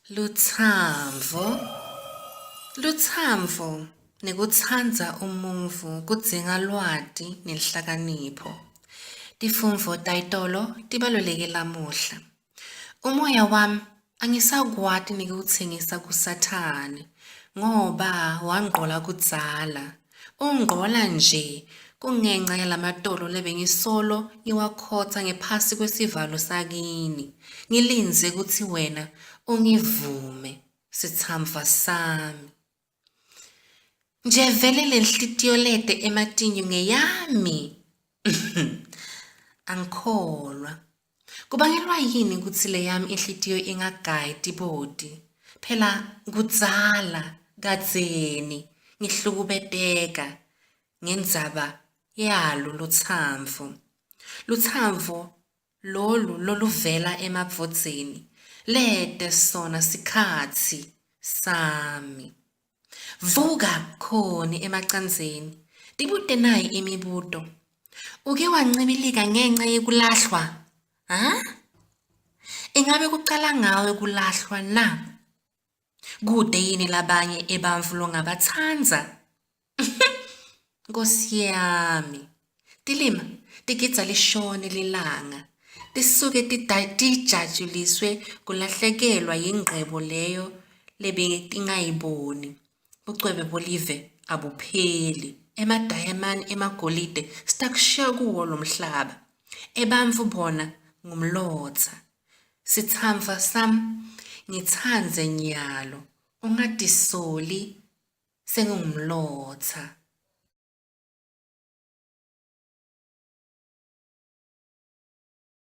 Lutsandvo. Lutsandvo nekutsandza umuntfu kudzinga lwati nenhlakanipho. Tifundvo tayitolo tibaluleke lamuhla. Umoya wami angisakwati nekuwutsengisa kuSathane ngoba wangqola kudzala. Ungqola nje kungenca yalamatolo lebengisolo ngiwakhotsa ngephasi kwesivalo sakini, ngilindze kutsi wena ungivume, sitsamva sami. Nje vele lenhlitiyo lete ematinyo ngeyami. Angikholwa. Kubangelwa yini kutsi leyami inhlitiyo ingagayi tiboti? Phela kudzala kadzeni ngihlukubeteka ngendzaba yalo lutsandvo. Lutsandvo lolu loluvela emadvodzeni lete sona sikhatsi sami. Vuka khoni emacandzeni, tibute nayi imibuto. Uke wancibilika ngenca yekulahlwa? Ha? Ingabe kucala ngawe kulahlwa na? Kude yini labanye ebantfu longabatsandza? Nkosi yami, tilima tigidza lishone lilanga, tisuke tijatshuliswe kulahlekelwa yingcebo leyo lebetingayiboni. Bucwebe bolive abupheli, emadayimani emagolide sitakushiya kuwo lo mhlaba. Ebantfu bona ngumlotsa. Sitsamfa sam ngitsandze nyalo, ungatisoli sengingumlotsa.